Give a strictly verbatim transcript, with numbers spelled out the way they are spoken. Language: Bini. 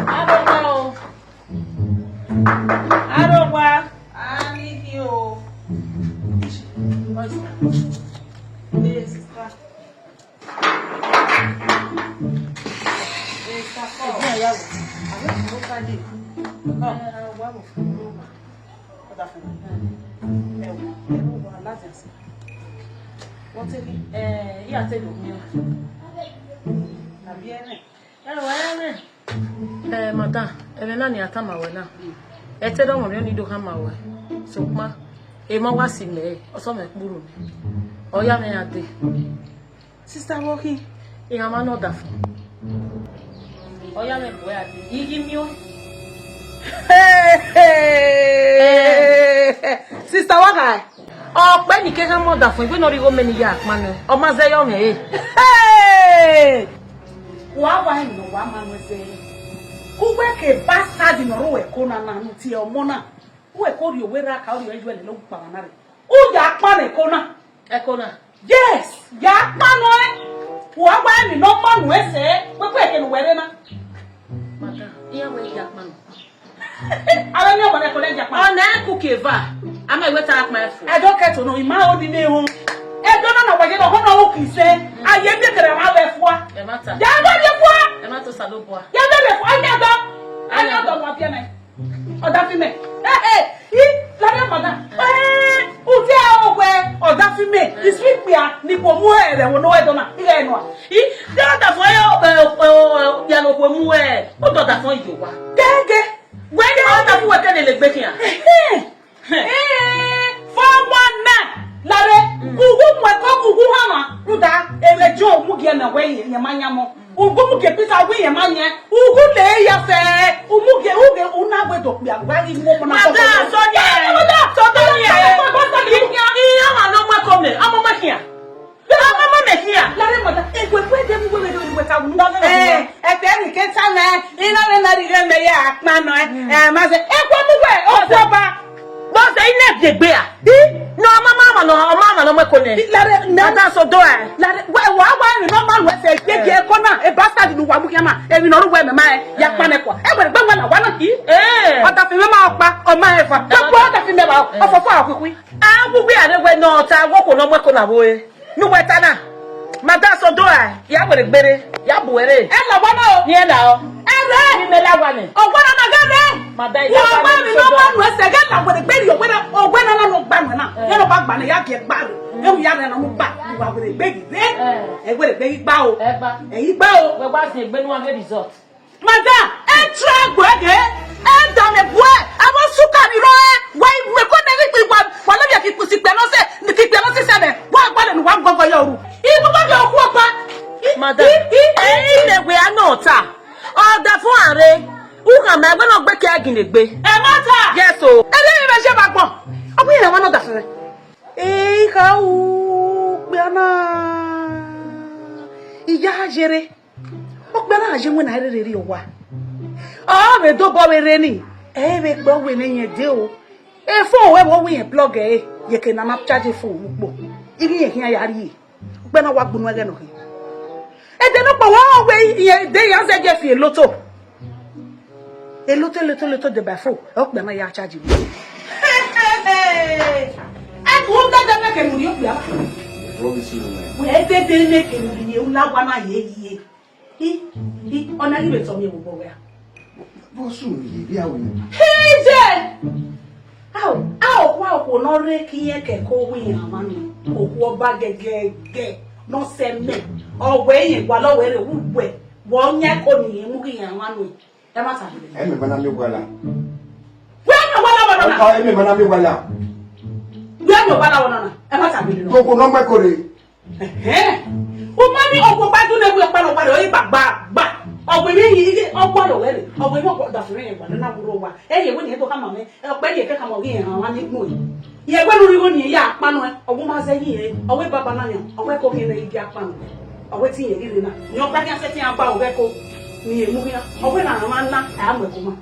Arogba o. Arogba. Ani khin o. Hey, sister. Hey, sister, come. Come. Come. Come. Come. Come. Come. Come. Come. Wọ́n tẹ ghi, eh, iran te do miẹn. Tàbí ẹnẹ. Ẹ wẹ ẹnẹ. Eh, madam, ẹmwẹ na ne a tama ruẹ na. Ẹ te dọmọ rẹ ni do khama ruẹ. Sokpan, emọ wa si mẹ, ọ sẹ mẹ kpurhu mẹ. Ọ ya mwẹ ya dee. Sister, vbọ khin? Iran ma nọ ọdafẹn. Ọ ya mwẹ bu ẹre a dee. I ghi miẹn ọẹn. Sister, wa kha? Ọ kpẹ ne I ke khama ọdafẹn, wẹ ne ọ rhie igho mẹ ne I ya kpannọ ẹn. Ọ ma zẹ yọ mwẹ re. Hey! Wa wa ẹn nọ, wa ma nọ zẹ. Uwẹ ke bastard ne ọ rre eko na na ne u tie ọmọ na. Uwẹ ke ọ rhie owa erha ka, ọ rhie ẹre yu ẹre lele okpara na rre. U ya kpannọ eko na. Eko na? Yes, ya kpannọ ẹn. Wa wa ẹn nọ, ọ ma nọ zẹ. Wẹ ku eke ne uwẹ rre na. Madam, iran wẹ ya kpannọ. Avbe ne ọmọ ne kọlẹ ya kpannọ. Ọ na ẹn kuki eva, a ma wẹ ta kpannọ ẹfo. Ẹdọ kẹto nọ, I ma ho ni ne họn. Ẹdọ na na wa ye nọ, họn na hu ki sẹ. A ye miẹn kẹrẹ ma vbe fua. Ẹ ma ta. Ya vbe ye fua. Ẹ ma ta Osanobua. Ya vbe ye fua, a yan dọ. A yan dọ wa biẹ nẹ. Ọdafẹn mẹ. Hey, hey, I, lare madam. Eh, u tie aro wẹ ọdafẹn mẹ. Isu ikpia ni khuo mu ẹre vbe ẹvbo ne ọ wẹ dọ na. I ghẹ nọ a. I, de ọdafẹn yo, eh, eh, ya ne okhuo mu ẹre. Ọ dọdafẹn yo wa. Gẹgẹ. Wẹ ne ọdafẹn wẹ kẹ ne lele egbe khian. Eh, eh. Eh, four one nine. Lare, ughu mu ẹko, ughu hama. Rhunmwuda, ẹmwẹ John mu gie na wẹ yẹn, yẹn ma yan mọ. Ugu mu gie Peter wi yẹn ma yẹn. Ugu le ya fẹ. Umu gie, uge, una we do kpia, wa ghi mu ọmọ na. Madam, so ye. So ye. Iran ma nọ mu ẹko mẹ, ọmọ mẹ khian. Ọmọ mẹ khian. Lare madam, egbe ku ẹdẹ mu wẹ do wẹ ka wu. Eh, ẹtẹ ni ke ta mẹ, iran na rhie mẹ ya kpannọ ẹn. Eh, ma sẹ, egbe mu wẹ, o sẹ ba. Bọ sẹ, I na biegbe a? I? Ne ọ ma ma ma nọ, ọ ma ma nọ mu ẹko nẹ. Lare, ne a da so do ẹ. Lare, wẹ, wa, wa, emwi ne ọ ma ru ẹsẹ, ye, ye, ẹko na, e bastard ne uwa mu khian na, emwi ne ọ ru wẹ mẹ ma ẹ, ya kpa nẹ kua. Ẹ wẹ, gbe wẹ na, wa na ki. Eh. Ọdafẹn mẹ ma ọkpa, ọ ma ẹ fa. Gbe wẹ ọdafẹn mẹ ba, ọfọfọ a khuikhui. A wu wẹ a rre wẹ nọ, ta wẹ okhuo ne ọ mu ẹko na vbe ore. Ne uwẹ ta na, madam, so do ẹ, ya were gbere, ya bu ẹre. Ẹ la wa na o. Ni ẹ la ọ. Ẹ rẹ. Ni mẹ la wa nẹ. Ọgba na na gha rẹ. Madam, wọ ọgba mi nọ gba nu ẹsẹ, ghẹ la were gbere, ọgba na, ọgba na na nọ gba nu na. Ẹ. Ghẹ nọ ba gba na, ya gie gba ro. Ẹ wu ya rẹ na nu gba, wa were gbere rẹ. Ẹ. Ẹ were gbere gba o. Ẹ gba. Ẹ gba o. Wẹ wa zẹ egbe nu wa vbe result. Madam, ẹ try gbe ghe, ẹ da mẹ buẹ, avbe osuka ni rrọọ, wa i wẹ ko nẹ ghi kpi wa, wa lọ vbiẹ ke ikpisi ikpia nọ sẹ, ke ikpia nọ sẹ sẹ mẹ, wa gbalẹ ne uwa gọgọ ye oru. I gbogbo ghe okhuo ọkpa. I, madam, I, I, I, I lẹ wẹ a nọ ta. Ọdafẹn a rre, u khama ẹwẹ ne ọ gbe ke a gele gbe. Ẹ ma ta. Yes o. Ẹ rẹ vbe je ba gbọn. Ọ wẹ iran wa nọ ọdafẹn. Ẹ i kha ru okpia na. I ya yerre. Okpia na gha ye wẹ ne a rherhe rrie owa. Ọ vbe dobọ vbe rre ni, ẹ i vbe kpe ọ wẹ ne irẹn de o. Efon ruẹ vbe ọ wẹ irẹn plug ẹre, ye eke ne a na charge efon mu ukpo. I ghi rẹn khian ya rrie. Okpia na wa gbunu ẹghẹ nọ khin. Ẹdẹ nọkpa wa wẹ irẹn de ya zẹ je fi eloto. Eloto, eloto, eloto de by four, okpia na ya charge mu. Ẹ ku dede ne kẹ mu rrie okpia na. Wẹ dede ne kẹ mu rrie, u la wa na ye ye. Hi, hi, ọ na ghi vbe tọ miẹn vbe obọ wẹ a? Vbọ sunu ye vbe a wẹ? Hi je! Ao, ao, wa okhuo ne ọ rre ke irẹn kẹkẹ owa iran mwa nọ, okhuo ọba gẹgẹgẹ ne ọ sẹ mẹ, ọ wẹ irẹn gualọ wẹ rre uwẹ, wẹ ọ yan ẹko ne irẹn mu ghe iran mwa nọ. Ẹ ma ta gbe. Ẹ mẹ ma na miẹn owa la. Wẹ miẹn owa la wẹ nọ na. Ọ, ẹ mẹ ma na miẹn owa la. Wẹ miẹn owa la wẹ nọ na. Ẹ ma ta gbe nọ. Koko nọ mẹ kore. Ẹhẹn. U ma ni ọgua ọgba dun ne ẹvbo ọkpa ne ọgba rẹ, ọ i gba, gba, gba. Ọgua emwi yi, ọgua rẹ wẹ rre. Ọgua emwi ọgua ọdafẹn rẹ yẹn gba, ne na wurro owa. Ẹ yẹ wẹ ne ẹ do khama mwẹ, ẹ, ọkpẹ rhie kẹ khama ọghe iran mwa ni gbẹn. Yẹ wẹ ne u rhie igho ne irẹn ya kpannọ ẹn, ọ wẹ u ma zẹ yi ẹre, ọ wẹ baba na yan, ọ wẹ ẹko khian ne i gie a kpannọ. Ọ wẹ te irẹn rhie na, ne ọkpa khian sẹtin a gba ru vbe ẹko, ne irẹn mu khian, ọ wẹ ne a mwa na, a mu ẹko ma.